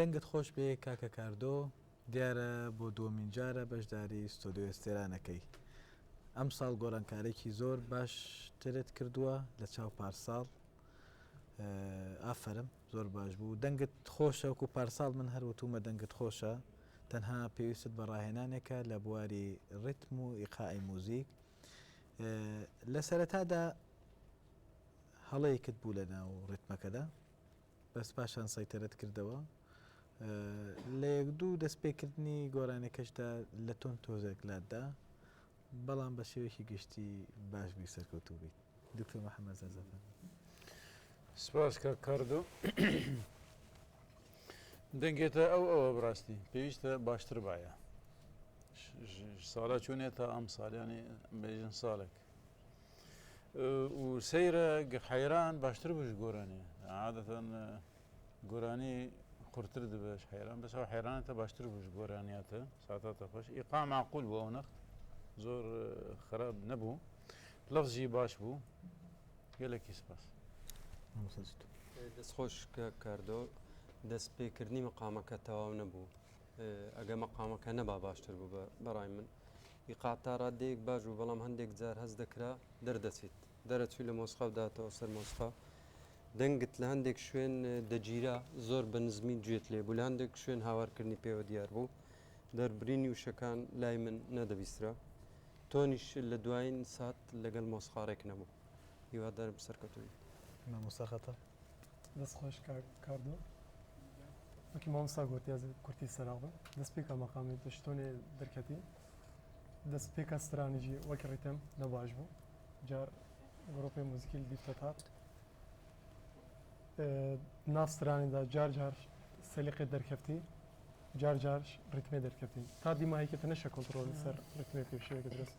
دەنگت خۆش بێ کاکە کاردۆ دیارە بۆ دووەمین جارە بەشداری ستۆدیۆ ئەستێرانەکەی ئەمساڵ گۆڕانکارێکی زۆر باشترت کردووە لە چاو پارساڵ ئافەرم زۆر باش بوو دەنگت خۆشە وەکو پارساڵ من هەر وتومە دەنگت خۆشە تەنها پێویستت بە ڕاهێنانێکە لە بواری ڕیتم و ئیقاعی موزیک لە سەرەتادا هەڵەیەکت بوو لە ناو ڕیتمەکەدا بەس پاشان سەیتەرەت کردەوە لە یەک دوو دەستپێکردنی گۆرانیەکەشدا لە تۆن تۆزێک لاتدا بەڵام بە شێوەیەکی گشتی باش بووی سەرکەوتوو بیت دکتۆر محەممەد زەرزەفەن. سپاس کاک کاردۆ دەنگێتە ئەو ئەوە بڕاستی پێویستە باشتر باە ساڵە چوونێ تا ئەم ساڵیانی بێژن ساڵێک و سەیرە حەیران باشتر بوو گۆرانی عادەتەن گۆرانی. قورتر دبش حەیران بەس ئەو حەیرانەتە باشتر بوو گۆرانیاتە ساتاتە خۆش ئیقاع معقول بوو ئەو نەخت زۆر خراپ نەبوو لەفزی باش بوو گەلێکی سپاس. مامۆستا جتو. دەست خۆش کاک کاردۆ دەست پێکردنی مەقامەکە تەواو نەبوو ئەگە مەقامەکە نەبا باشتر بوو بەڕای من ئیقاع تا ڕادەیەک باش بوو بەڵام هەندێک جار هەست دەکرا دەردەچیت دەرەچووی لە مۆسقا و داتەوە سەر مۆسقا دەنگت لە هەندێک شوێن دەگیرا زۆر بە نزمی گوێت لێ بوو لە هەندێک شوێن هاوارکردنی پێوە دیار بوو دەربرینی وشەکان لای من نەدەبیسترا تۆنیش لە دوایین سات لەگەڵ مۆسقا ڕێک نەبوو هیوادارم سەرکەوتوو بیت. مامۆستا خەتە. دەست خۆش کاک کاردۆ وەکی مامۆستا گۆتی ئەز کورتی سەرا بم دەست پێکا مەقامێ تە شتۆنێ دەرکەتی دەست پێکا سترانیجی وەک ڕیتم نە باش بوو جار گرۆپێ موزیکی دیفتە تات ناف سترانیدا جار جار سەلیقێ دەرکەفتی جار جار ڕیتمێ دەرکەفتی تا دیماهیکە تە نەشە کۆنترۆل سەر ڕیتمێ بکەی شێوەیەکی دروست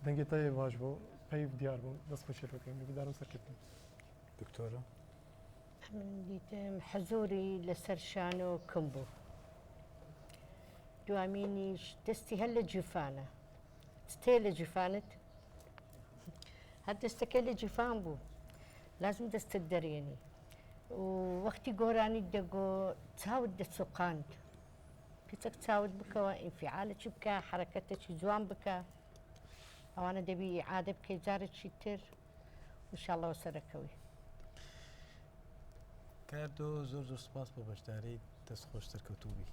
دەنگێ تەێ باش بوو پەیڤ دیار بوو دەست خۆشی لێ بکەم هیوادارم سەرکەوتن. دکتۆرە. ئەمن دیتم حزوری لەسەر شانۆ کم بوو دوامینیش دەستی هەر لە جیفانە تێ لە جیفانت هەر دەستەکەی لە جیفان بوو لازم دەستت دەرێنی و وەختی گۆرانیت دەگۆ چاوت دەچوقاند پیچەک چاوت بکەوە ئینفعالەکی بکە حرەکەتێکی جوان بکە ئەوانە دەبی ئیعادە بکەی جارێکی تر ئینشاءاللە سەرەکەوی. کاردۆ زۆر زۆر سپاس بۆ بەشداریت دەست خۆش سەرکەوتوو بی.